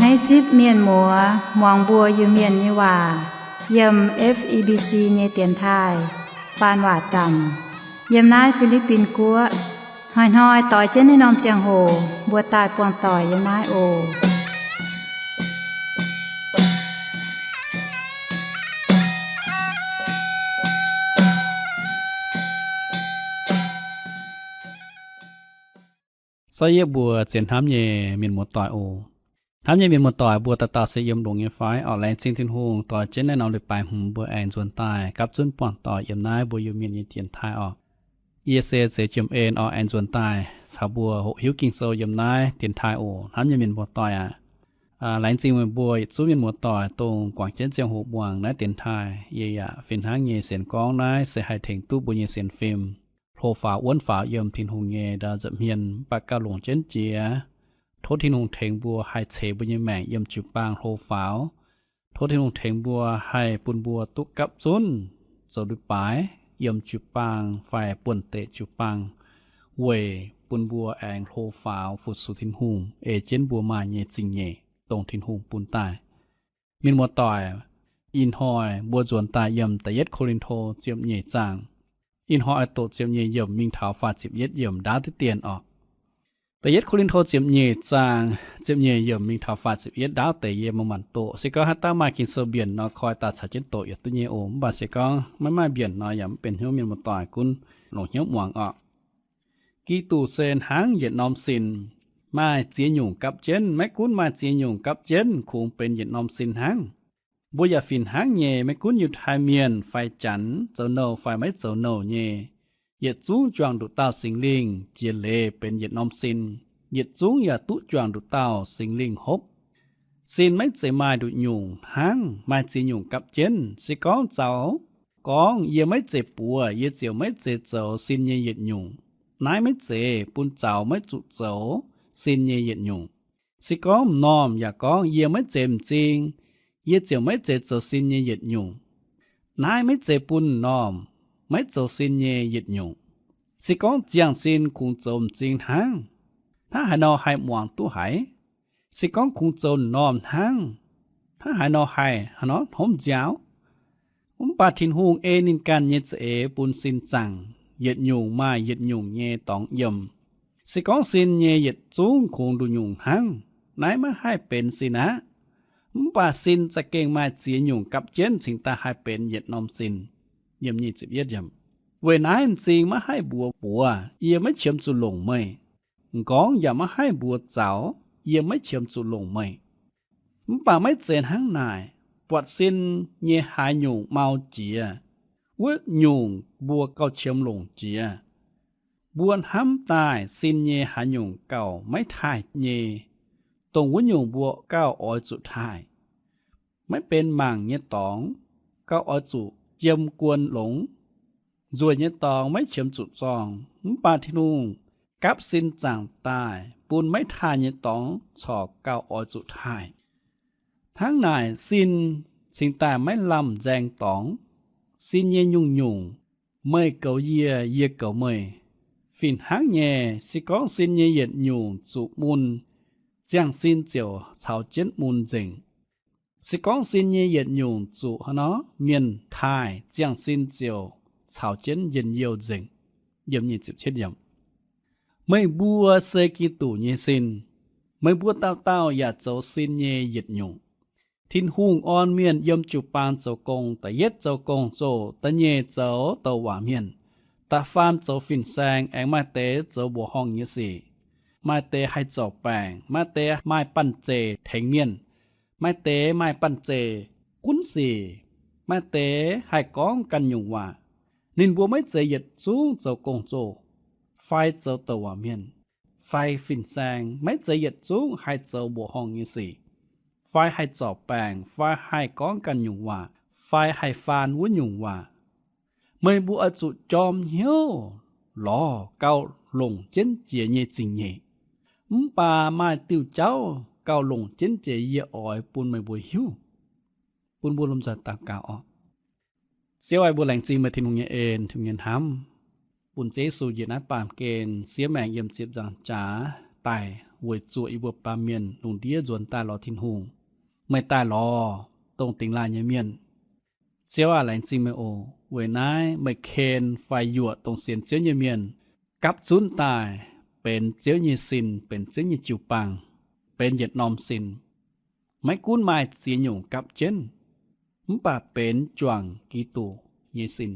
Hneiv zipv mienh muoz muangx mbuo Iu-Mienh nyei waac yiem F E B C nyei dienx taaih faan waac zaamc yiem naaiv Fi^li^bin Guoqv. Hnoi-hnoi doix jienv naaiv norm ziangh hoc mbuo daaih buangh doic yiem naaiv oc. Sorv yie mbuo zien hnamv nyei mienh muoz-doic oc. Hnamv nyei mienh muoz-doic, mbuo dauh dauh se yiem longx nyei fai? Orqc, laengz zingh Tin-Hungh doix jienv naaiv norm leiz-baaix hmz mbuo aengx nzuonx daaih gapv zunv buangh doic yiem naaiv mbuo Iu-Mienh nyei dienx taaih orqc. Yie se Zeix Jiem En orqc, aengx nzuonx daaih caux mbuo hoqc hiuv Ging-Sou yiem naaiv dienx taaih oc. Hnamv nyei mienh muoz-doic aac, laengz zingh meih mbuo yietc zungv mienh muoz-doic dongh guangc jienv ziangh hoc muangx naaiv dienx taaih. Yie yaac fih hnangv nyei sienx gorngv naaiv se haih tengx duqv mbuo nyei sienx fim hlo faaux wuonv faaux yiem Tin-Hungh nyei ndau nza'hmien, mv baac gauh longc jienv jiex. Tov Tin-Hungh tengx mbuo haih ceix mbuo nyei maengc yiem jiu-baang hlo faaux. Tov Tin-Hungh tengx mbuo haih bun mbuo duqv gapv zunv zoux leiz-baaix yiem jiu-baang fai buonv-deic jiu-baang, weic bun mbuo aengx hlo faaux fu-sux Tin-Hungh, ei jienv mbuo maaih nyei zingh nyeic dongh Tin-Hungh bun daaih. Mienh muoz-doic, ih hnoi mbuo nzuonx daaih yiem Da'yietv Ko^lin^to ziepc nyeic zaang. Ih hnoi oix doqc ziepc nyeic yiemc mingh taux faah ziepc yietv yiemc ndaauv diqv dien orqc. Da'yietv Ko^lin^to ziepc nyeic zaang, ziepc nyeic yiemc mingh taux faah ziepc yietv ndaauv deix yie maiv maanc doqc. Se gorngv haaix dauh maaih Ging-Sou mbienc nor, koi daaih caux jienv doqc yietc duqv nyei oc. Mv baac se gorngv maiv maaih mbienc nor, yaac mv benx hnyouv, mienh muoz-doic gunv longc hnyouv muangx orqc. Giduc se hnangv yietc norm sin, maaih ziex nyungc gapv jienv. Maiv gunv maaih ziex nyungc gapv jienv, kungx benx yietc norm sin hnangv. Mbuo yaac fih hnangv nyei, maiv gunv Yiutai Mienh fai Janx, zoux nouh fai maiv zoux nouh nyei, yietc zungv juangc nduqc dauh Singx Lingh jiex leiz benx yietc norm sin. Yietc zungv yaac duqv juangc nduqc dauh Singx Lingh hopv. Sin maiv zeiz maaih nduqc nyungc hnangv, maaih ziex nyungc gapv jienv. Se gorngv zaux gorngv, yie maiv zeiz buoz, yie ziouc maiv zeiz zoux sin nyei yietc nyungc. Naaiv maiv zeiz bun zaux maiv zuqc zoux sin nyei yietc nyungc. Se gorngv m'normh yaac gorngv, yie maiv zeiz m'zing, yie ziouc maiv zeiz zoux sin nyei yietc nyungc. Naaiv maiv zeiz bun m'normh maiv zoux sin nyei yietc nyungc. Se gorngv ziangh sin kungx zoux m'zing hnangv, hnangv haaix nor haih muangx duqv haiz? Se gorngv kungx zoux m'normh hnangv, hnangv haaix nor haih haaix nor hnomv nziaaux? Mv baac Tin-Hungh ei ninh ganh nyei za'eix bun sin zaangc, yietc nyungc maaih yietc nyungc nyei dorngx yiem. Se gorngv sin nyei yietc zungv kungx nduqc nyungc hnangv, naaiv maiv haih benx sin aqv. Mv baac sin za'gengh maaih ziex nyungc gapv jienv cingx daaih haih benx yietc norm sin. Weic naaiv m'zing maiv haih mbuox buoz, yie maiv qiemx zuqc longc meih. M'nqorngv yaac maiv haih mbuox zaux, yie maiv qiemx zuqc longc meih. Mv baac maiv zeiz hnangv naaic. Buatc sin nyei haaix nyungc mau jiex, wuov nyungc mbuo gauh qiemx longc jiex. Mbuo hnamv daaih sin nyei haaix nyungc gauh maiv taaih nyei, dongh wuov nyungc mbuo gauh oix zuqc taaih. Maiv benx mangc nyei dorngx, gauh oix zuqc jiem guon longx. Nzueic nyei dorngx maiv qiemx zuqc zorng, mv baac Tin-Hungh gapv sin zaangc daaih, bun maiv taaih nyei dorngx corc gauh oix zuqc taaih. Hnangv naaic, sin cingx daaih maiv lamh nzaeng dorngx. Sin nyei nyungc-nyungc, meih goux yie, yie goux meih, fih hnangv nyei. Se gorngv sin nyei yietc nyungc zuqc mun, ziangh sin ziouc caux jienv mun nzengc. Se gorngv sin nyei yietc nyungc zuqc haaix nor mienh taaih, ziangh sin ziouc caux jienv njien-youh nzengc. Meih mbuo se Giduc nyei sin. Meih mbuo dauh dauh yaac zoux sin nyei yietc nyungc. Tin-Hungh orn mienh yiem jiu-baang zoux gong. Da'yietv zoux gong-zoh, da'nyeic zoux douc waac mienh, da'faam zoux fin-saeng, aengx maaih deix zoux mbuoqc horngh nyei sic. Maaih deix haih zorc baengc, maaih deix maaih banh zeic tengx mienh, maaih deix maaih banh zeic gunv sic, maaih deix haih gorngv ganh nyungc waac. Ninh mbuo maiv zeiz yietc zungv zoux gong-zoh, fai zoux douc waac mienh, fai fin-saeng. Maiv zeiz yietc zungv haih zoux mbuoqc horngh nyei sic, fai haih zorc baengc, fai haih gorngv ganh nyungc waac, fai haih faan wuov nyungc waac. Meih mbuo oix zuqc jorm hnyouv lorz gauh longc jienv jiex nyei zingh nyeic. Mv baac maaih diuh jauv gauh longc jienv jiex yie oix bun meih mbuo hiuv. Bun mbuo lomh nzoih daux gaux oc. Ziouv aac, mbuo laengz zingh meih Tin-Hungh nyei en, Tin-Hungh nyei hnamv, bun Ziouv Yesu njiec naaiv baamh gen siev maengc yiem ziepc nzaangc jaax daaih weic zuoqc yie mbuo baamh mienh lungh ndiev nzuonx daaih lorz Tin-Hungh. Meih daaih lorz dongh dingx laaih nyei mienh. Ziouv aah! Laengz zingh meih oc. Weic naaiv meih ken fai yuoqc dongh sienx Ziouv nyei mienh gapv zunv daaih benx Ziouv nyei sin, benx Ziouv nyei jiu-baang, benx yietc norm sin. Maiv gunv maaih ziex nyungc gapv jienv, mv baac benx juangc Giduc nyei sin.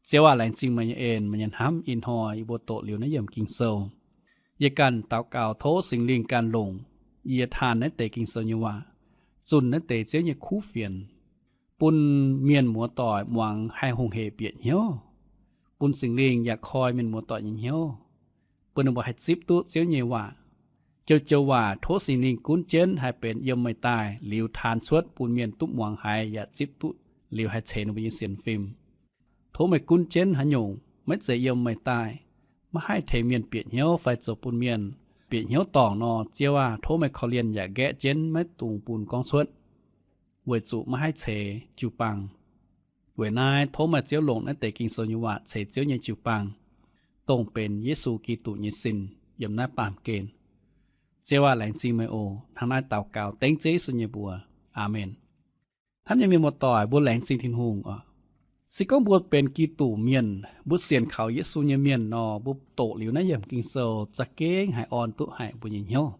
Ziouv aah! Laengz zingh meih nyei en, meih nyei hnamv. Ih hnoi yie mbuo doqc liuz naaiv yiemc Ging-Sou, yie ganh daux gaux tov Singx Lingh ganh longc yie taanh naaiv deix Ging-Sou nyei waac, zunh naaiv deix Ziouv nyei kuv fienx, bun mienh muoz-doic muangx haih hungh hec bieqc hnyouv, bun Singx Lingh yaac koi mienh muoz-doic nyei hnyouv, bun ninh mbuo haih zipv duqv Ziouv nyei waac. Joux-joux waac tov Singx Lingh gunv jienv haih benx yiem meih daaih liuz taan cuotv bun mienh duqv muangx haiz yaac zipv duqv liuz haih ceix ninh mbuo nyei sienx fim. Tov meih gunv jienv haaix nyungc maiv zeiz yiem meih daaih, maiv haih tengx mienh bieqc hnyouv fai zoux bun mienh bieqc hnyouv dorngc nor, Ziouv aah! Tov meih korv-lienh yaac nqaeqv jienv maiv dungx bun gorngv cuotv, weic zuqc maiv haih ceix jiu-baang. Weic naaiv tov meih Ziouv longc naaiv deix Ging-Sou nyei waac ceix Ziouv nyei jiu-baang, dongh benx Yesu Giduc nyei sin, yiem naaiv baamh gen. Ziouv aah! Laengz zingh meih oc. Hnangv naaiv daux gaux dengv Ziouv Yesu nyei mbuox. Aamen. Hnamv nyei mienh muoz-doic, mbuo laengz zingh Tin-Hungh oc. Se gorngv mbuo benx Giduc mienh, mbuo sienx kaux Yesu nyei mienh nor, mbuo doqc liuz naaiv yiemc Ging-Sou za'gengh haih orn duqv haic mbuo nyei hnyouv.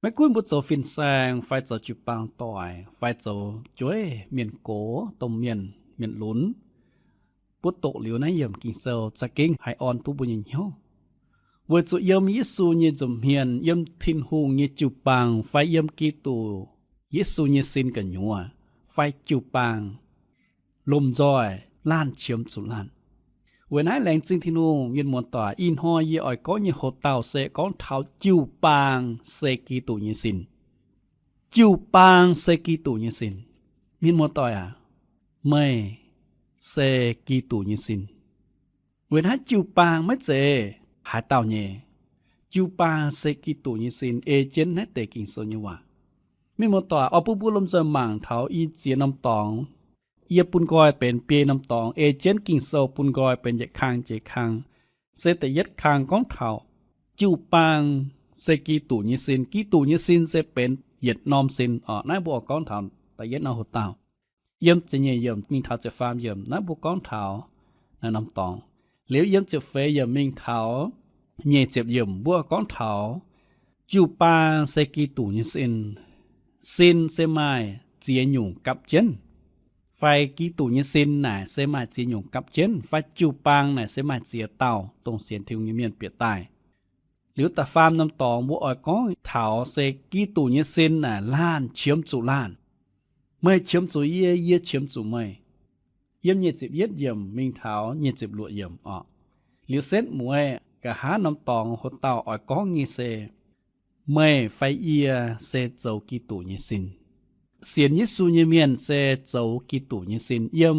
Maiv gunv mbuo zoux fin-saeng fai zoux jiu-baang doic fai zoux jueiv, mienh gox, domh mienh, mienh lunx, mbuo doqc liuz naaiv yiemc Ging-Sou za'gengh haih orn duqv mbuo nyei hnyouv. Weic zuqc yiem Yesu nyei nza'hmien, yiem Tin-Hungh nyei jiu-baang fai yiem Giduc Yesu nyei sin gu'nyuoz fai jiu-baang lomh nzoih laanh qiemx zuqc laanh. Weic naaiv laengz zingh Tin-Hungh, mienh muoz-doic, ih hnoi yie oix gorngv nyei hoc-dauh se gorngv taux jiu-baang se Giduc nyei sin. Jiu-baang se Giduc nyei sin. Mienh muoz-doic aac, meih se Giduc nyei sin. Weic naaiv jiu-baang maiv zeiz haaix dauh nyei. Jiu-baang se Giduc nyei sin, ei jienv naaiv deix Ging-Sou nyei waac. Mienh muoz-doic, oix bun mbuo lomh nzoih mangc taux i ziex norm dorngx. Yie bun nqoi benx biei norm dorngx, ei jienv Ging-Sou bun nqoi benx yietc kang jiex kang. Se da'yietv kang gorngv taux jiu-baang se Giduc nyei sin. Giduc nyei sin se benx yietc norm sin oc. Naaiv mbuo oix gorngv taux da'yietv norm hoc-dauh, yiem ziepc nyeic yiemc mingh taux ziepc faam yiemc. Naaiv mbuo gorngv taux naaiv norm dorngx. Liuz yiem ziepc feix yiemc mingh taux nyic ziepc yiemc mbuo gorngv taux jiu-baang se Giduc nyei sin. Sin se maaih ziex nyungc gapv jienv, fai Giduc nyei sin naaic se maaih ziex nyungc gapv jienv, fai jiu-baang naaic se maaih ziex dauh dongh sienx Tin-Hungh nyei mienh bieqc daaih. Liuz da'faam norm dorngx mbuo oix gorngv taux se Giduc nyei sin naaic laanh qiemx zuqc laanh. Meih qiemx zuqc yie, yie qiemx zuqc meih. Yiem nyic ziepc yietv yiemc mingh taux nyic ziepc luoqc yiemc oc. Liuz setv mueiz nqa'haav norm dorngx hoc-dauh oix gorngv nyei se, meih fai yie se zoux Giduc nyei sin. Sienx Yesu nyei mienh se zoux Giduc nyei sin. Yiem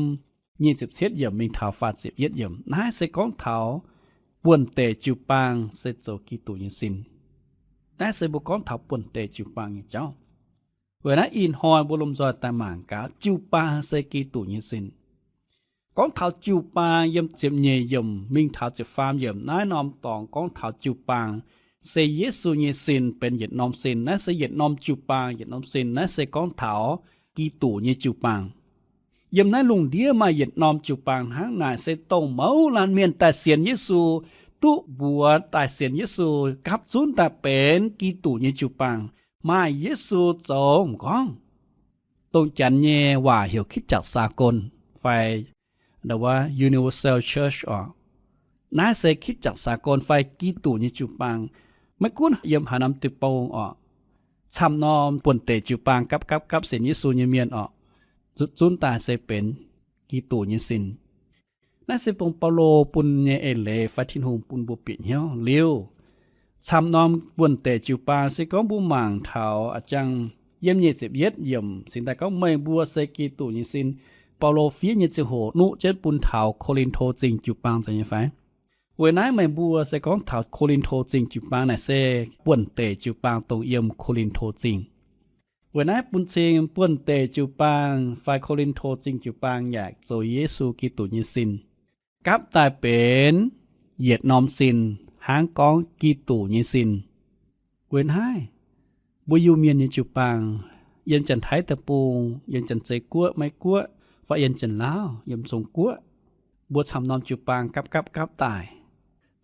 nyic ziepc cietv yiemc mingh taux faah ziepc yietv yiemc, naaiv se gorngv taux buonv-deic jiu-baang se zoux Giduc nyei sin. Naaiv se mbuo gorngv taux buonv-deic jiu-baang nyei jauv. Weic naaiv ih hnoi mbuo lomh nzoih daaih mangc gaax jiu-baang se Giduc nyei sin. Gorngv taux jiu-baang yiem ziepc nyeic yiemc mingh taux ziepc faam yiemc, naaiv norm dorngx gorngv taux jiu-baang se Yesu nyei sin benx yietc norm sin. Naaiv se yietc norm jiu-baang, yietc norm sin. Naaiv se gorngv taux Giduc nyei jiu-baang. Yiem naaiv lungh ndiev maaih yietc norm jiu-baang hnangv naaic, se dongh mouz laanh mienh daaih sienx Yesu, duqv mbuox daaih sienx Yesu, gapv zunv daaih benx Giduc nyei jiu-baang, maaih Yesu zoux m'nqorngv. Dongh Janx nyei waac heuc คริสตจักรสากล fai universal church oc. Naaiv se คริสตจักรสากล fai Giduc nyei jiu-baang. Maiv gunv yiem haaix norm deic-bung oc, camv norm buonv-deic jiu-baang gapv gapv gapv sienx Yesu nyei mienh oc, zutc zunv daaih se benx Giduc nyei sin. Naaiv se bung Baulo bun nyei eix leiz fai Tin-Hungh bun mbuo bieqc hnyouv liuz. Camv norm buonv-deic jiu-baang se gorngv mbuo mangc taux a'jang yiem nyic ziepc yietv yiemc cingx daaih gorngv meih mbuo se Giduc nyei sin. Baulo fiev nyei ziangh hoc nuqv jienv bun taux Ko^lin^to Zingh jiu-baang nzengc nyei fai? Weic naaiv meih mbuo se gorngv taux Ko^lin^to Zingh jiu-baang naaic se buonv-deic jiu-baang dongh yiem Ko^lin^to Zingh. Weic naaiv bun cing buonv-deic jiu-baang fai Ko^lin^to Zingh jiu-baang yaac zoux Yesu Giduc nyei sin, gapv daaih benx yietc norm sin, hnangv gorngv Giduc nyei sin. Weic naaiv, mbuo Iu-Mienh nyei jiu-baang, yiem Janx-Taiv deic-bung, yiem Janx-Zei Guoqv, Meiv Guoqv, fai yiem Janx-Laauv, yiem Zong Guoqv, mbuo camv norm jiu-baang gapv gapv gapv daaih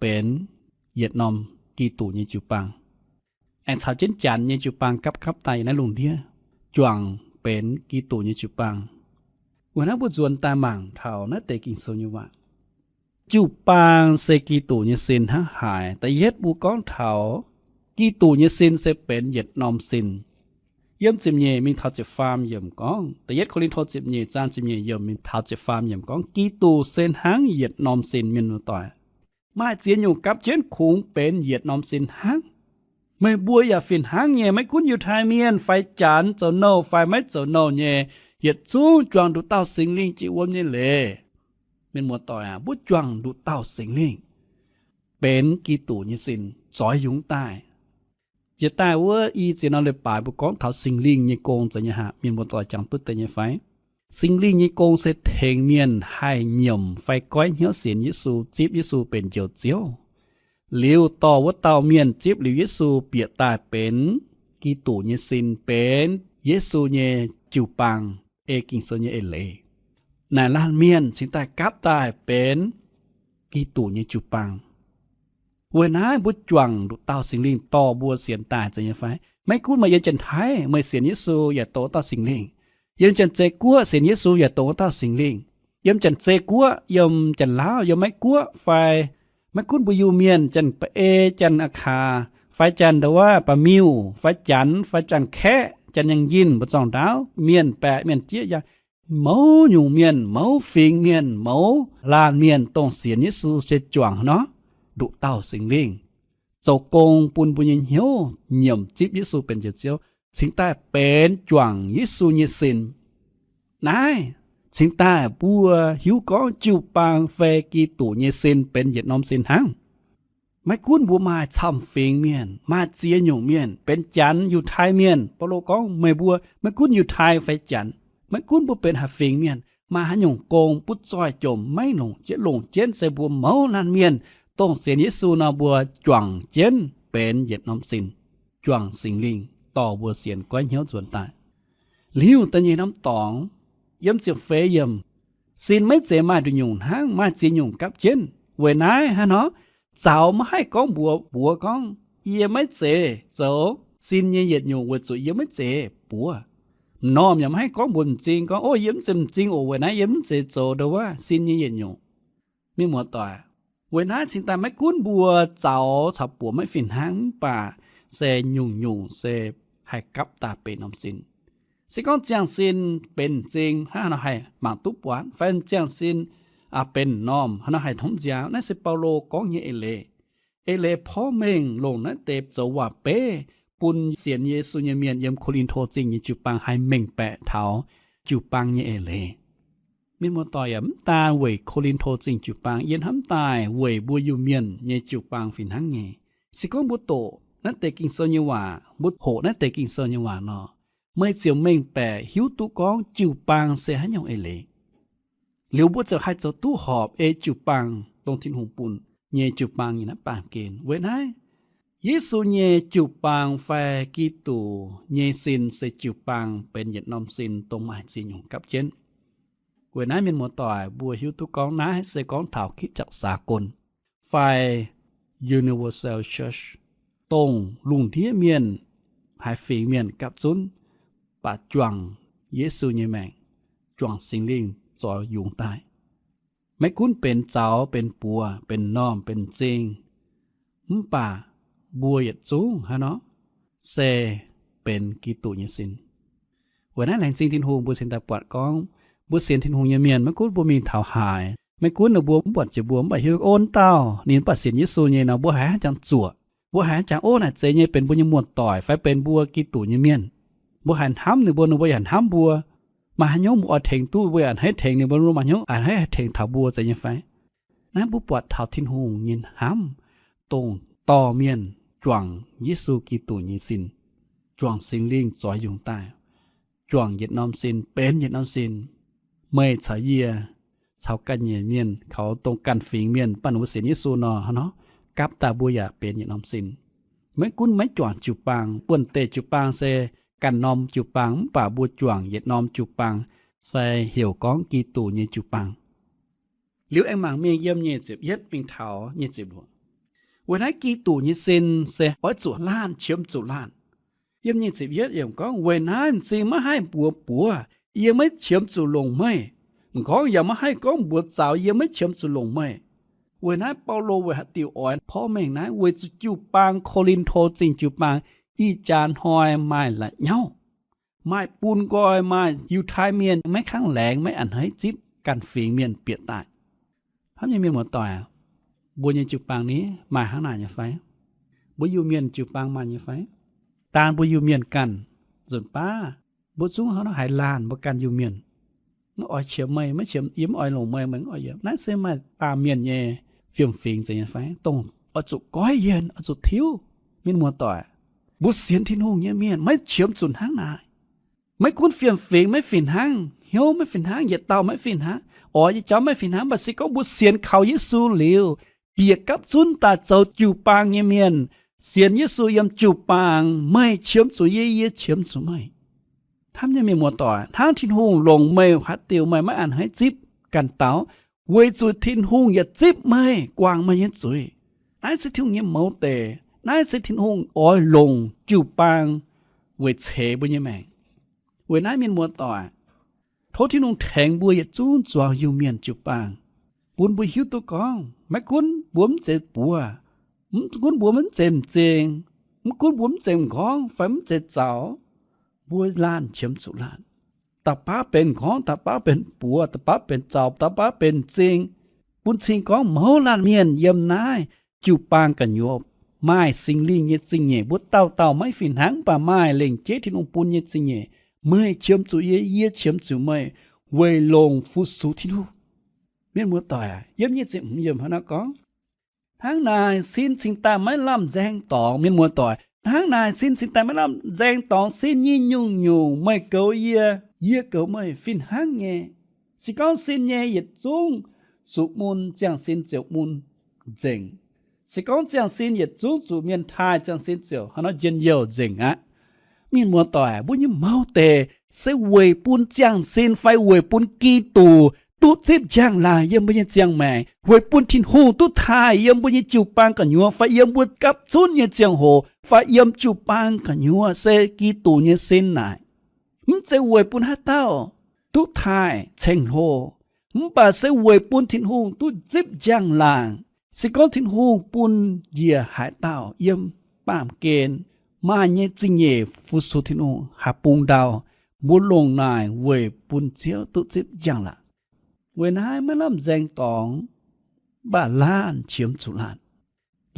benx yietc norm Giduc nyei jiu-baang. Aengx caux jienv Janx nyei jiu-baang gapv gapv daaih yiem naaiv lungh ndiev juangc benx Giduc nyei jiu-baang. Weic naaiv mbuo nzuonx daaih mangc taux naaiv deix Ging-Sou nyei waac. Jiu-baang se Giduc nyei sin hnangv haaix. Da'yietv mbuo gorngv taux Giduc nyei sin se benx yietc norm sin. Yiem ziepc nyeic mingh taux ziepc faam yiemc gorngv, Da'yietv Ko^lin^to ziepc nyeic zaang ziepc nyeic yiemc mingh taux ziepc faam yiemc gorngv, Giduc se hnangv yietc norm sin. Mienh muoz-doic, maaih ziex nyungc gapv jienv kungx benx yietc norm sin hnangv. Meih mbuo yaac fih hnangv nyei, maiv gunv Yiutai Mienh fai Janx, zoux nouh fai maiv zoux nouh nyei, yietc zungv juangc nduqc dauh Singx Lingh jiex wuom nyei leiz. Mienh muoz-doic aac, mbuo juangc nduqc dauh Singx Lingh benx Giduc nyei sin zoix yungz daaih. Jiex daaih wuov i ziex norm leiz-baaix mbuo gorngv taux Singx Lingh nyei gong zeiz nyei haic, mienh muoz-doic jangx duqv deix nyei fai? Singx Lingh nyei gong se tengx mienh haih nyiemc fai goiv hnyouv sienx Yesu, zipv Yesu benx Njoux Ziouv. Liuz dorh wuov dauh mienh zipv liuz Yesu bieqc daaih benx Giduc nyei sin, benx Yesu nyei jiu-baang, ei Ging-Sou nyei eix leiz. Naaic laanh mienh cingx daaih gapv daaih benx Giduc nyei jiu-baang. Weic naaiv mbuo juangc nduqc dauh Singx Lingh dorh mbuo sienx daaih zeiz nyei fai? Maiv gunv meih yiem Janx-Taiv meih sienx Yesu yaac dongh wuov dauh Singx Lingh, yiem Janx-Zei Guoqv sienx Yesu yaac dongh wuov dauh Singx Lingh, yiem Janx-Zei Guoqv, yiem Janx-Laauv, yiem Meiv Guoqv fai maiv gunv mbuo Iu-Mienh, Janx-Ba'ei, Janx-Aqkaax, fai Janx-Ndouv, Ba'miuh, fai Janx, fai Janx-Kaeqv, Janx-Yangh Yinh, mbuo zorng ndaauv, mienh baeqc mienh jieqv yaac mouz nyungc mienh, mouz fingx mienh, mouz laanh mienh dongh sienx Yesu se juangc nor, nduqc dauh Singx Lingh zoux gong bun mbuo nyei hnyouv nyiemc zipv Yesu benx Njoux Ziouv, cingx daaih benx juangc Yesu nyei sin. Naaiv cingx daaih mbuo hiuv gorngv jiu-baang fai Giduc nyei sin benx yietc norm sin hnangv. Maiv gunv mbuo maaih camv-fingx mienh, maaih ziex nyungc mienh, benx Janx, Yiutai Mienh. Baulo gorngv meih mbuo maiv gunv Yiutai fai Janx, maiv gunv mbuo benx haaix fingx mienh, maaih haaix nyungc gong butv zoih jomc maiv longc jienv, longc jienv se mbuo mouz laanh mienh dongh sienx Yesu nor mbuo juangc jienv benx yietc norm sin, juangc Singx Lingh dorh mbuo sienx goiv hnyouv nzuonx daaih. Liuz da'nyeic norm dorngx, yiem ziepc feix yiemc, sin maiv zeiz maaih nduqc nyungc hnangv, maaih ziex nyungc gapv jienv. Weic naaiv hnangv nor, zaux maiv haih gorngv mbuox buoz gorngv, yie maiv zeiz zoux sin nyei yietc nyungc weic zuqc yie maiv zeiz buoz. M'normh yaac maiv haih gorngv mbuox m'zing gorngv, o, yie mv zeiz m'zing oc, weic naaiv yie mv zeiz zoux ndongc wuov sin nyei yietc nyungc. Mienh muoz-doic, weic naaiv cingx daaih maiv gunv mbuo zaux caux buoz maiv fih hnangv mv baac se nyungc-nyungc se haih gapv daaih benx norm sin. Se gorngv ziangh sin benx m'zing, hnangv haaix nor haih mangc duqv buatc? Fai ziangh sin benx m'normh, haaix nor haih hnomv nziaaux? Naaiv se Baulo gorngv nyei eix leiz. Eix leiz porv mengh longc naaiv deix zoux waac-beiv bun sienx Yesu nyei mienh yiem Ko^lin^to Zingh nyei jiu-baang haih mengh baeqc taux jiu-baang nyei eix leiz. Mienh muoz-doic aac, mv daan weic Ko^lin^to Zingh jiu-baang, yie hnamv daaih weic mbuo Iu-Mienh nyei jiu-baang fih hnangv nyei. Se gorngv mbuo doqc naaiv deix Ging-Sou nyei waac, mbuo hoqc naaiv deix Ging-Sou nyei waac nor, meih ziouc mengh baeqc hiuv duqv gorngv jiu-baang se haaix nyungc eix leiz. Liuz mbuo ziouc haih zoux duqv horpc ei jiu-baang dongh Tin-Hungh bun nyei jiu-baang nyei naaiv baamh gen. Weic naaiv, Yesu nyei jiu-baang fai Giduc nyei sin se jiu-baang benx yietc norm sin dongh maaih ziex nyungc gapv jienv. Weic naaiv mienh muoz-doic, mbuo hiuv duqv gorngv naaiv se gorngv taux คริสตจักรสากล fai universal church, dongh lungh ndiev mienh, haaix fingx mienh gapv zunv, baac juangc Yesu nyei maengc, juangc Singx Lingh zoix yungz daaih. Maiv gunv benx zaux, benx buoz, benx m'normh, benx m'zing, mv baac mbuo yietc zungv hnangv nor se benx Giduc nyei sin. Weic naaiv laengz zingh Tin-Hungh mbuo cingx daaih buatc gorngv, mbuo sienx Tin-Hungh nyei mienh, maiv gunv mbuo mingh taux haaix, maiv gunv ninh mbuo mv buatc jiex mbuo mv baac hiuv, o, dauh ninh mv baac sienx Yesu nyei nor, mbuo haiz haaix jangx zuoqc, mbuo haiz haaix jangx, o, naaic zeiz nyei benx mbuo nyei muoz-doic fai benx mbuo Giduc nyei mienh. Mbuo haiz hnamv ninh mbuo, ninh mbuo yaac hnamv mbuo. Maaih haaix nyungc mbuo oix tengx duqv, mbuo yaac a'hneiv tengx ninh mbuo, mbuo maaih haaix nyungc a'hneiv haih tengx taux mbuo, zeiz nyei fai? Naaiv mbuo buatc taux Tin-Hungh nyei hnamv, dongh dorh mienh juangc Yesu Giduc nyei sin, juangc Singx Lingh zoix yungz daaih, juangc yietc norm sin benx yietc norm sin. Meih caux yie, caux ganh nyeic mienh, kaux dongh ganh fingx mienh, baac ninh mbuo sienx Yesu nor, hnangv nor, gapv daaih mbuo yaac benx yietc norm sin. Maiv gunv maiv juangc jiu-baang, buonv-deic jiu-baang se ganh norm jiu-baang, mv baac mbuo juangc yietc norm jiu-baang, fai heuc gorngv Giduc nyei jiu-baang. Liuz aengx mangc mingh yiem nyic ziepc yietv mingh taux nyic ziepc luoqc. Weic naaiv Giduc nyei sin se oix zuqc laanh qiemx zuqc laanh. Yiem nyic ziepc yietv yiemc gorngv, weic naaiv m'zing maiv haih mbuox buoz, yie maiv qiemx zuqc longc meih. M'nqorngv yaac maiv haih gorngv mbuox zaux, yie maiv qiemx zuqc longc meih. Weic naaiv Baulo weic haaix diuc oix porv mengh naaiv? Weic zuqc jiu-baang Ko^lin^to Zingh jiu-baang ih jaax hnoi maaih la'nyauv, maaih bun nqoi, maaih Yiutai Mienh maiv kangv laengz, maiv a'hneiv zipv, ganh fingx mienh bieqc daaih. Hnamv nyei mienh muoz-doic, mbuo nyei jiu-baang ni maaih hnangv naaic nyei fai? Mbuo Iu-Mienh jiu-baang maaih nyei fai? Daan mbuo Iu-Mienh ganh, nzunc baav mbuo zungv hnangv nor haiz laanh mbuo ganh Iu-Mienh. Maiv oix qiemx meih, maiv qiemx, yie maiv oix longc meih, meih maiv oix yie. Naaiv se maaih baamh mienh nyei fiem-fingx zeiz nyei fai? Dongh oix zuqc goiv yienh, oix zuqc tiuv. Mienh muoz-doic, mbuo sienx Tin-Hungh nyei mienh maiv qiemx zuqc hnangv naaic. Maiv gunv fiem-fingx maiv fih hnangv, hnyouv maiv fih hnangv, yietc dauh maiv fih hnangv, oix nyei jauv maiv fih hnangv, mv baac se gorngv mbuo sienx kaux Yesu liuz, bieqc gapv zunv daaih zoux jiu-baang nyei mienh, sienx Yesu yiem jiu-baang, meih qiemx zuqc yie, yie qiemx zuqc meih. Hnamv nyei mienh muoz-doic, hnangv Tin-Hungh longc meih haaix diuc meih maiv a'hneiv zipv ganh daux, weic zuqc Tin-Hungh yietc zipv meih, guangc meih nyei zuiz. Naaiv se Tin-Hungh nyei mouz deix. Naaiv se Tin-Hungh oix longc jiu-baang weic ceix mbuo nyei maengc. Weic naaiv mienh muoz-doic, tov Tin-Hungh tengx mbuo yietc zungv zuangx Iu-Mienh jiu-baang, bun mbuo hiuv duqv gorngv maiv gunv mbuo mv zeiz buoz, mv gunv mbuo mv zeiz m'zing, mv gunv mbuo mv zeiz m'nqorngv fai mv zeiz zaux, mbuo laanh qiemx zuqc laanh. Da'baav benx m'nqorngv, da'baav benx buoz, da'baav benx zaux, da'baav benx m'zing. Bun cing gorngv mouz laanh mienh yiem naaiv jiu-baang gu'nyuoz maaih Singx Lingh nyei zingh nyeic. Mbuo dauh dauh maiv fih hnangv, mv baac maaih lengc jeiv Tin-Hungh bun nyei zingh nyeic. Meih qiemx zuqc yie, yie qiemx zuqc meih, weic longc fu-sux Tin-Hungh. Mienh muoz-doic, yiem nyic ziepc hmz yiemc hnangv naaiv gorngv, hnangv naaic sin cingx daaih maiv lamh nzaeng dorngx. Mienh muoz-doic, hnangv naaic sin cingx daaih maiv lamh nzaeng dorngx. Sin nyei nyungc-nyungc meih goux yie, yie goux meih fih hnangv nyei. Se gorngv sin nyei yietc zungv zuqc mun, ziangh sin ziouc mun nzengc. Se gorngv ziangh sin yietc zungv zuqc mienh taaih, ziangh sin ziouc hnangv nor njien-youh nzengc aqv. Mienh muoz-doic, mbuo nyei mouz deix se weic bun ziangh sin fai weic bun Giduc duqv zipv njang-laangc yiem mbuo nyei ziangh maengc, weic bun Tin-Hungh duqv taaih yiem mbuo nyei jiu-baang gu'nyuoz fai yiem mbuo gapv zunv nyei ziangh hoc fai yiem jiu-baang gu'nyuoz se Giduc nyei sin naaic. Mv zeiz weic bun haaix dauh duqv taaih ceng-hlo, mv baac se weic bun Tin-Hungh duqv zipv njang-laangc. Se gorngv Tin-Hungh bun njiec haaix dauh yiem baamh gen maaih nyei zingh nyeic fu-sux Tin-Hungh haih bungx ndau, mbuo longc naaic weic bun Ziouv duqv zipv njang-laangc. Weic naaiv maiv lamh nzaeng dorngx, mv baac laanh qiemx zuqc laanh.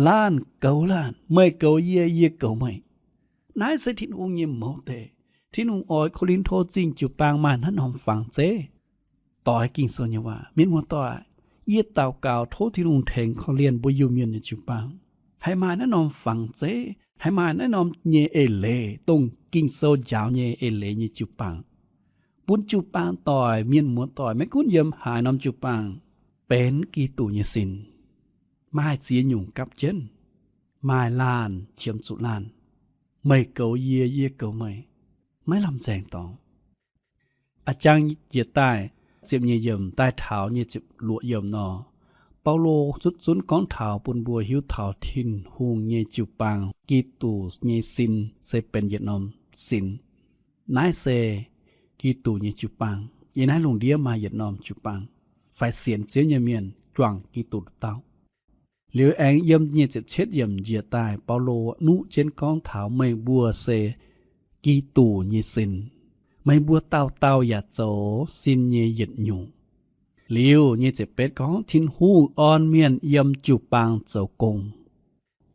Laanh goux laanh, meih goux yie, yie goux meih. Naaiv se Tin-Hungh nyei mouz deix. Tin-Hungh oix Ko^lin^to Zingh jiu-baang maaih naaiv norm fangx zeiv doix Ging-Sou nyei waac. Mienh muoz-doic, yie daux gaux tov Tin-Hungh tengx korv-lienh mbuo Iu-Mienh nyei jiu-baang haih maaih naaiv norm fangx zeiv, haih maaih naaiv norm nyei eix leiz, dongh Ging-Sou njaaux nyei eix leiz nyei jiu-baang, bun jiu-baang doic, mienh muoz-doic, maiv gunv yiem haaix norm jiu-baang, benx Giduc nyei sin, maaih ziex nyungc gapv jienv, maaih laanh qiemx zuqc laanh, meih goux yie, yie goux meih, maiv lamh nzaeng dorngx. A'jang njiec daaih ziepc nyeic yiemc daaih taux nyic ziepc luoqc yiemc nor, Baulo zutv zunv gorngv taux bun mbuo hiuv taux Tin-Hungh nyei jiu-baang, Giduc nyei sin se benx yietc norm sin. Naaiv se Giduc nyei jiu-baang. Yiem naaiv lungh ndiev maaih yietc norm jiu-baang, fai sienx Ziouv nyei mienh juangc Giduc dauh. Liuz aengx yiem nyic ziepc cietv yiemc njiec daaih, Baulo nuqv jienv gorngv taux meih mbuo se Giduc nyei sin. Meih mbuo dauh dauh yaac zoux sin nyei yietc nyungc. Liuz nyic ziepc betv gorngv Tin-Hungh orn mienh yiem jiu-baang zoux gong.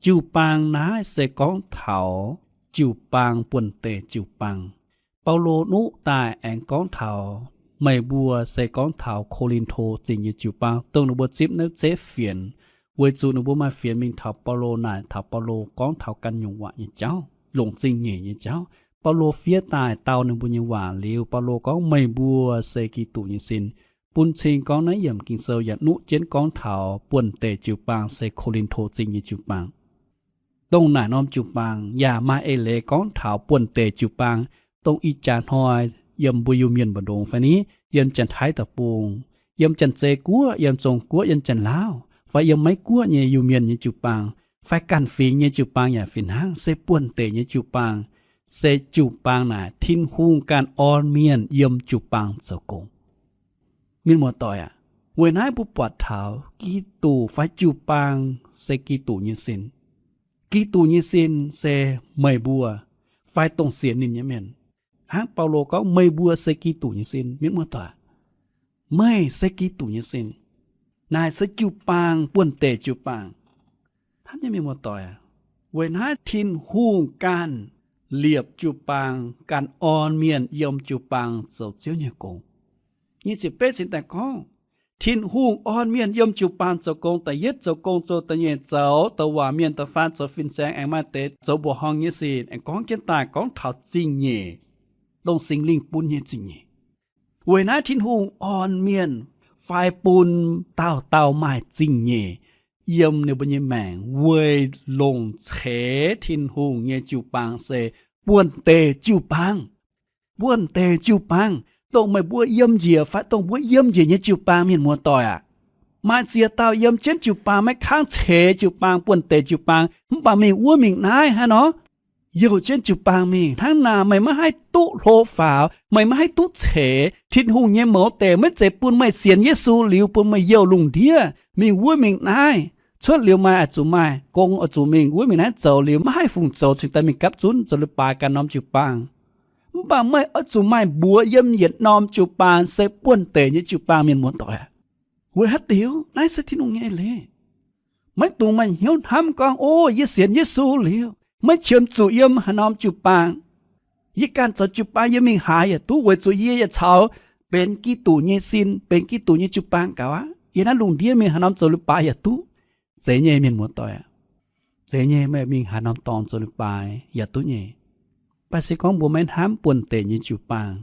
Jiu-baang naaiv se gorngv taux jiu-baang, buonv-deic jiu-baang. Baulo nuqv daaih aengx gorngv taux meih mbuo se gorngv taux Ko^lin^to Zingh nyei jiu-baang, dongh ninh mbuo zipv naaiv zeiv fienx, weic zuqc ninh mbuo maaih fienx mingh taux Baulo naaic, taux Baulo gorngv taux ganh nyungc waac nyei jauv, longc zingh nyeic nyei jauv. Baulo fiev daaih dau ninh mbuo nyei waac liuz, Baulo gorngv meih mbuo se Giduc nyei sin, bun cing gorngv naaiv yiemc Ging-Sou yaac nuqv jienv gorngv taux buonv-deic jiu-baang se Ko^lin^to Zingh nyei jiu-baang. dongh naaic norm jiu-baang, yaac maaih eix leiz gorngv taux buonv-deic jiu-baang, dongh ih jaax hnoi yiem mbuo Iu-Mienh mbu'ndongx fai ni, yiem Janx-Taiv Deic-Bung, yiem Janx-Zei Guoqv, yiem Zong-Guoqv, yiem Janx-Laauv, fai yiem Meiv-Guoqv nyei Iu-Mienh nyei jiu-baang, fai ganh fingx nyei jiu-baang yaac fih hnangv, se buonv-deic nyei jiu-baang. Se jiu-baang naaic Tin-Hungh ganh orn mienh yiem jiu-baang zoux gong. Mienh muoz-doic aac, weic naaiv mbuo buatc taux Giduc fai jiu-baang se Giduc nyei sin. Giduc nyei sin se meih mbuo fai dongh sienx ninh nyei mienh. Hnangv Baulo gorngv, meih mbuo se Giduc nyei sin. Mienh muoz-doic, meih se Giduc nyei sin. Naaic se jiu-baang, buonv-deic jiu-baang. Hnamv nyei mienh muoz-doic aac, weic naaiv Tin-Hungh ganh liepc jiu-baang, ganh orn mienh yiem jiu-baang zoux Ziouv nyei gong. Nyic ziepc betv cingx daaih gorngv, Tin-Hungh orn mienh yiem jiu-baang zoux gong, da'yietv zoux gong, zoux da'nyeic zoux douc waac mienh, da'faam zoux fin-saeng, aengx maaih deix zoux mbuoqc horngh nyei sic. Aengx gorngv jienv daaih gorngv taux zingh nyeic, dongh Singx Lingh bun nyei zingh nyeic. Weic naaiv Tin-Hungh orn mienh fai bun dauh dauh maaih zingh nyeic yiem ninh mbuo nyei maengc weic longc ceix Tin-Hungh nyei jiu-baang se buonv-deic jiu-baang. Buonv-deic jiu-baang, dongh meih mbuo yiem njiec fai dongh mbuo yiem njiec nyei jiu-baang, mienh muoz-doic aac, maaih ziex dauh yiem jienv jiu-baang maiv kangv ceix jiu-baang, buonv-deic jiu-baang, mv baac mingh wuov mingh naaiv hnangv nor, youh jienv jiu-baang mingh. Hnangv naaic meih maiv haih duqv hlo faaux, meih maiv haih duqv ceix. Tin-Hungh nyei mouz deic maiv zeiz bun meih sienx Yesu liuz bun meih youh lungh ndiev mingh wuov mingh naaiv. Cuotv liuz maaih oix zuqc maaih gong oix zuqc mingh wuov mingh naaiv zoux liuz maiv haih fungc zoux cingx daaih mingh gapv zunv zoux leiz-baaix ganh norm jiu-baang. Mv baac meih oix zuqc maaih mbuox yiem yietc norm jiu-baang se buonv-deic nyei jiu-baang, mienh muoz-doic aac. Weic haaix diuc? Naaiv se Tin-Hungh nyei leiz. Maiv dungx maaih hnyouv hnamv gorngv, O, yie sienx Yesu liuz, maiv qiemx zuqc yiem haaix norm jiu-baang. Yie ganh zoux jiu-baang yie mingh haaix yaac duqv, weic zuqc yie yaac caux benx Giduc nyei sin, benx Giduc nyei jiu-baang gaux aqv. Yie naaiv lungh ndiev mingh haaix norm zoux leiz-baaix yaac duqv. Zeiz nyei, mienh muoz-doic aac. Zeiz nyei, meih mingh haaix norm dorngx zoux leiz-baaix yaac duqv nyei. Mv baac se gorngv mbuo maiv hnamv buonv-deic nyei jiu-baang,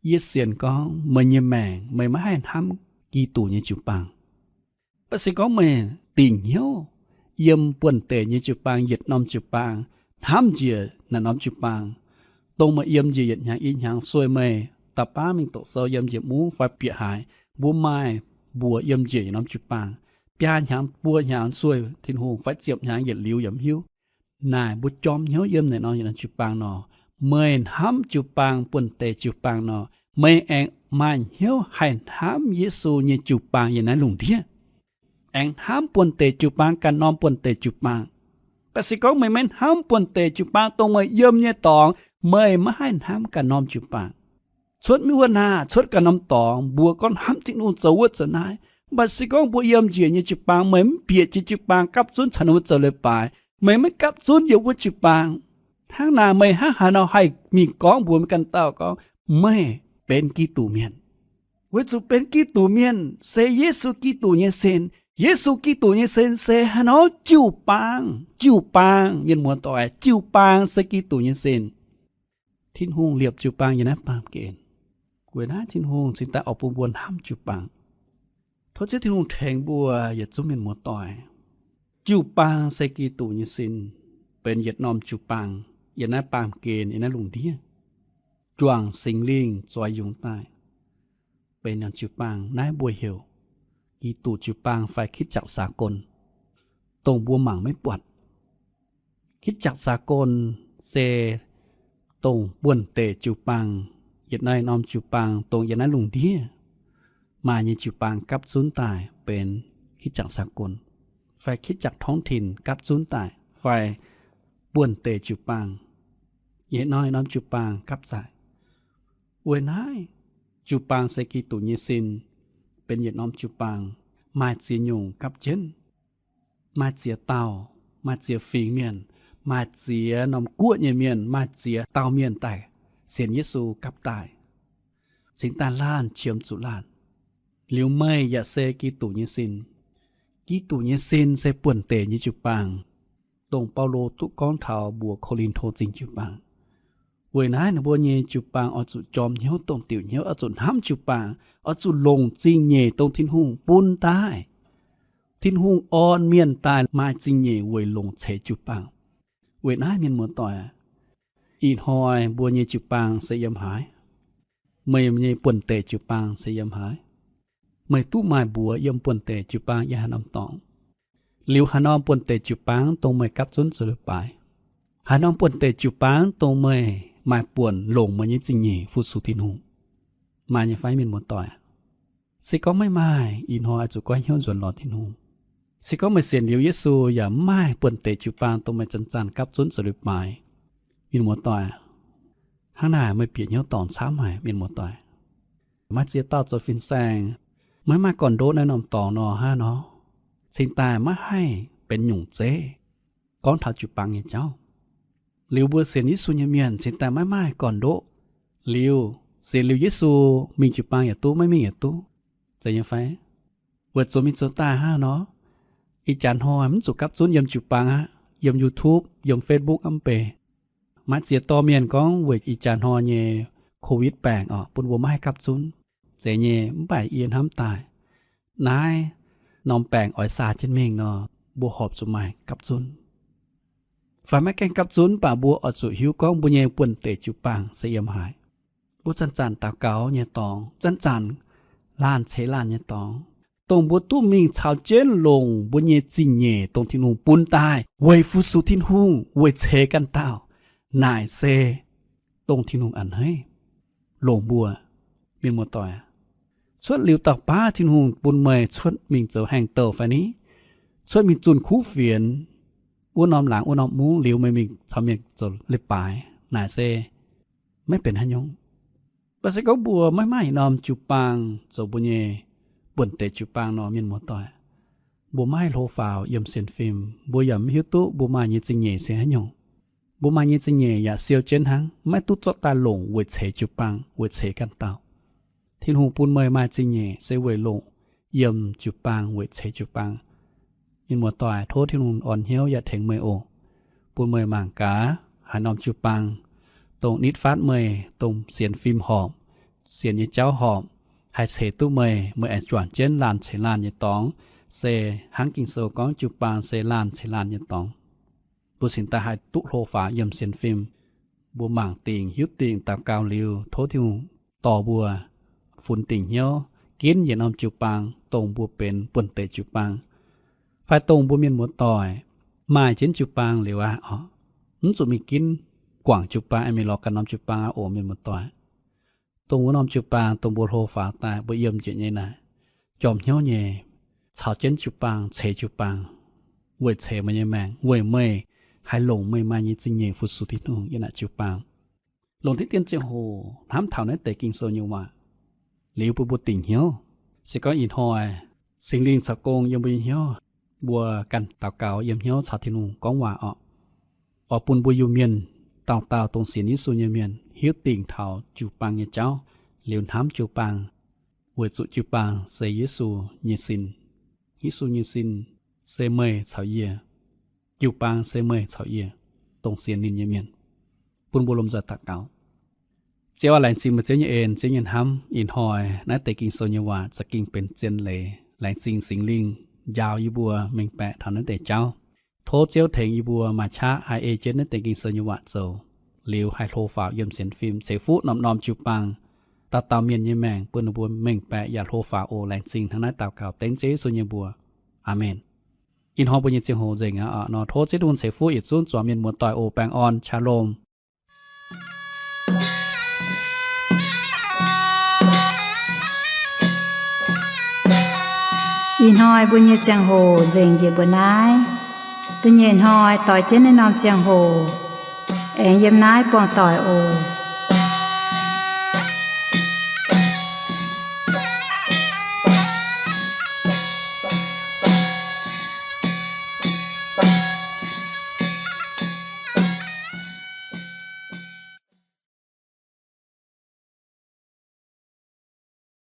yie sienx gorngv meih nyei maengc meih maiv haih hnamv Giduc nyei jiu-baang. Mv baac se gorngv meih dingc hnyouv yiem buonv-deic nyei jiu-baang, yietc norm jiu-baang, hnamv njiec naaic norm jiu-baang, dongh meih yiem njiec yietc hnyangx i hnyangx sueih meih da'baav mingh doqc sou yiem njiec mungv fai bieqc haaix, mbuo maaih mbuox yiem njiec yietc norm jiu-baang, biaa hnyangx buo hnyangx sueih Tin-Hungh fai ziepc hnyangx yietc liuz yaac mv hiuv. Naaic mbuo jorm hnyouv yiem naaic norm yietc norm jiu-baang nor, meih hnamv jiu-baang, buonv-deic jiu-baang nor, meih aengx maaih hnyouv haih hnamv Yesu nyei jiu-baang yiem naaiv lungh ndiev. Aengx hnamv buonv-deic jiu-baang ganh norm buonv-deic jiu-baang. Mv baac se gorngv meih maiv hnamv buonv-deic jiu-baang dongh meih yiem nyei dorngx, meih maiv haih hnamv ganh norm jiu-baang. Cuotv mv wuov naaic, cuotv ganh norm dorngx, mbuox gorngv hnamv Tin-Hungh zoux wuov zoux naaiv. Mv baac se gorngv mbuo yiem njiec nyei jiu-baang, meih mv bieqc jiex jiu-baang gapv zunv caux ninh mbuo zoux leiz-baaix, meih maiv gapv zunv yiem wuov jiu-baang, hnangv naaic meih hnangv haaix nor haih mingh gorngv mbuox meih ganh dauh gorngv, meih benx Giduc mienh? Weic zuqc benx Giduc mienh se Yesu Giduc nyei sin. Yesu Giduc nyei sin se haaix nor? Jiu-baang. Jiu-baang, mienh muoz-doic, jiu-baang se Giduc nyei sin. Tin-Hungh liepc jiu-baang yiem naaiv baamh gen. Weic naaiv Tin-Hungh cingx daaih oix bun mbuo hnamv jiu-baang. Tov Ziouv Tin-Hungh tengx mbuo yietc zungv mienh muoz-doic. Jiu-baang se Giduc nyei sin, benx yietc norm jiu-baang yiem naaiv baamh gen, yiem naaiv lungh ndiev, juangc Singx Lingh zoix yungz daaih benx norm jiu-baang. Naaiv mbuo heuc Giduc jiu-baang fai คริสตจักรสากล, dongh mbuo mangc maiv buatc. คริสตจักรสากล se dongh buonv-deic jiu-baang, yietc norm jiu-baang dongh yiem naaiv lungh ndiev maaih nyei jiu-baang gapv zunv daaih benx คริสตจักรสากล, fai คริสตจักรท้องถิ่น gapv zunv daaih, fai buonv-deic jiu-baang, yietc norm norm jiu-baang gapv zaaic. Weic naaiv, jiu-baang se Giduc nyei sin, benx yietc norm jiu-baang, maaih ziex nyungc gapv jienv. Maaih ziex dauh, maaih ziex fingx mienh, maaih ziex norm guoqv nyei mienh, maaih ziex dauh mienh daaih sienx Yesu gapv daaih, cingx daaih laanh qiemx zuqc laanh. Liuz meih yaac se Giduc nyei sin. Giduc nyei sin se buonv-deic nyei jiu-baang, dongh Baulo duqv gorngv taux mbuox Ko^lin^to Zingh jiu-baang. Weic naaiv ninh mbuo nyei jiu-baang oix zuqc jorm hnyouv dongh diuc hnyouv, oix zuqc hnamv jiu-baang, oix zuqc longc zingh nyeic dongh Tin-Hungh bun daaih. Tin-Hungh orn mienh daaih maaih zingh nyeic weic longc ceix jiu-baang. Weic naaiv mienh muoz-doic, ih hnoi mbuo nyei jiu-baang se yiem haaix? Meih nyei buonv-deic jiu-baang se yiem haaix? Meih duqv maaih mbuox yiem buonv-deic jiu-baang yiem haaix norm dorngx? Liuz haaix norm buonv-deic jiu-baang dongh meih gapv zunv zoux leiz-baaix? Haaix norm buonv-deic jiu-baang dongh meih maaih buonc longc meih nyei zingh nyeic fu-sux Tin-Hungh? Maaih nyei fai, mienh muoz-doic? Se gorngv maiv maaih, ih hnoi oix zuqc goiv hnyouv nzuonx lorz Tin-Hungh. Se gorngv meih sienx liuz Yesu yaac mv maaih buonv-deic jiu-baang dongh meih zanc-zanc gapv zunv zoux leiz-baaix, mienh muoz-doic, hnangv naaic meih bieqc hnyouv dorngc camv haic, mienh muoz-doic. Maiv ziex dauh zoux fin-saeng, maiv maaih gorn-ndoqv naaiv norm dorngx nor, hnangv nor, cingx daaih maiv haih benx nyungc zeiv gorngv taux jiu-baang nyei jauv. Liuz mbuo sienx Yesu nyei mienh cingx daaih maiv maaih gorn-ndoqv. Liuz sienx liuz Yesu, mingh jiu-baang yaac duqv, maiv mingh yaac duqv, zeiz nyei fai? Weic zuqc mingh zoux daaih hnangv nor, ih jaax hnoi mv zuqc gapv zunv yiem jiu-baang aqv, yiem YouTube, yiem Facebook aqv mv bei. Maaih ziex dorh mienh gorngv weic ih jaax hnoi nyei Covid baengc oc, bun mbuo maiv haih gapv zunv. Zeiz nyei, mv baac yie hnamv daaih naaiv norm baengc oix saa jienv mingh nor, mbuo horpc zuqc maaih gapv zunv. Fai maiv gaengh gapv zunv, mv baac mbuo oix zuqc hiuv gorngv mbuo nyei buonv-deic jiu-baang se yiem haaix. Mbuo zanc-zanc daux gaux nyei dorngx, zanc-zanc laanh ceix laanh nyei dorngx, dongh mbuo duqv mingh caux jienv longc mbuo nyei zingh nyeic dongh Tin-Hungh bun daaih weic fu-sux Tin-Hungh, weic ceix ganh dauh, naaic se dongh Tin-Hungh a'hneiv longc mbuo. Mienh muoz-doic, cuotv liuz dauh baav Tin-Hungh bun meih cuotv mingh zoux haengh douh fai ni, cuotv mingh zunh kuv fienx, wuov norm laangz wuov norm mungv liuz meih mingh caux mienh zoux leiz-baaix, naaic se maiv benx haaix nyungc. Mv baac se gorngv mbuo maiv maaih norm jiu-baang zoux mbuo nyei buonv-deic jiu-baang nor, mienh muoz-doic, mbuo maiv haih hlo faaux yiem sienx fim, mbuo yaac mv hiuv duqv mbuo maaih nyei zingh nyeic se haaix nyungc. Mbuo maaih nyei zingh nyeic yaac siou jienv hnangv, maiv duqv zorqv daaih longc weic ceix jiu-baang, weic ceix ganh dauh. Tin-Hungh bun meih maaih zingh nyeic se weic longc yiem jiu-baang weic ceix jiu-baang. Mienh muoz-doic, tov Tin-Hungh orn hnyouv yaac tengx meih oc. Bun meih mangc gaax haaix norm jiu-baang dongh nitv fatv meih, dongh sienx fim horpc, sienx nyei jauv horpc, haih ceix duqv meih, meih aengx juangc jienv laanh ceix laanh nyei dorngx, se hnangv Ging-Sou gorngv jiu-baang se laanh ceix laanh nyei dorngx. Mbuo cingx daaih haih duqv hlo faaux yiem sienx fim. Mbuo mangc dingc, hiuv dingc, daux gaux liuz, tov Tin-Hungh dorh mbuo funx dingc hnyouv ginv yietc norm jiu-baang dongh mbuo benx buonv-deic jiu-baang, fai dongh mbuo mienh muoz-doic maaih jienv jiu-baang liuz aqv oc. Mv zuqc mingh ginv guangc jiu-baang, aengx mingh lorz ganh norm jiu-baang aqv oc, mienh muoz-doic. Dongh wuov norm jiu-baang dongh mbuo hlo faaux daaih mbuo yiem njiec nyei naaic, jorm hnyouv nyei, caux jienv jiu-baang ceix jiu-baang, weic ceix meih nyei maengc, weic meih haih longc meih maaih nyei zingh nyeic fu-sux Tin-Hungh yiem naaic jiu-baang. Longc diqv dien ziangh hoc hnamv taux naaiv deix Ging-Sou nyei waac liuz bun mbuo dingc hnyouv. Se gorngv ih hnoi Singx Lingh caux gong yiem mbuo nyei hnyouv, mbuo ganh daux gaux yiem hnyouv caux Tin-Hungh gorngv waac orqc. Oix bun mbuo Iu-Mienh dauh dauh dongh sienx Yesu nyei mienh hiuv dingc taux jiu-baang nyei jauv, liuz hnamv jiu-baang, weic zuqc jiu-baang se Yesu nyei sin. Yesu nyei sin se meih caux yie. Jiu-baang se meih caux yie, dongh sienx ninh nyei mienh. Bun mbuo lomh nzoih daux gaux. Ziouv aac, laengz zingh meih Ziouv nyei en, Ziouv nyei hnamv. Ih hnoi naaiv deix Ging-Sou nyei waac za'gengh benx zien leiz. Laengz zingh Singx Lingh njaaux yie mbuo mengh baeqc taux naaiv deix jauv. Tov Ziouv tengx yie mbuo maaih qaqv haih ei jienv naaiv deix Ging-Sou nyei waac zoux, liuz haih hlo faaux yiem sienx fim, ceix fuqv norm-norm jiu-baang. Dauh dauh mienh nyei maengc bun ninh mbuo mengh baeqc yaac hlo faaux oc. Laengz zingh hnangv naaiv daux gaux dengv Ziouv Yesu nyei mbuox. Aamen. Ih hnoi mbuo nyei ziangh hoc nzengc aqv oc. Nor tov Ziouv Tin-Hungh ceix fuqv yietc zungv zuangx mienh muoz-doic oc. Baengh orn, Shalom. Ih hnoi mbuo nyei ziangh hoc nzengc njiec mbuo naaiv. Da'nyeic hnoi doix jienv naaiv norm ziangh hoc aengx yiem naaiv buangh doic oc.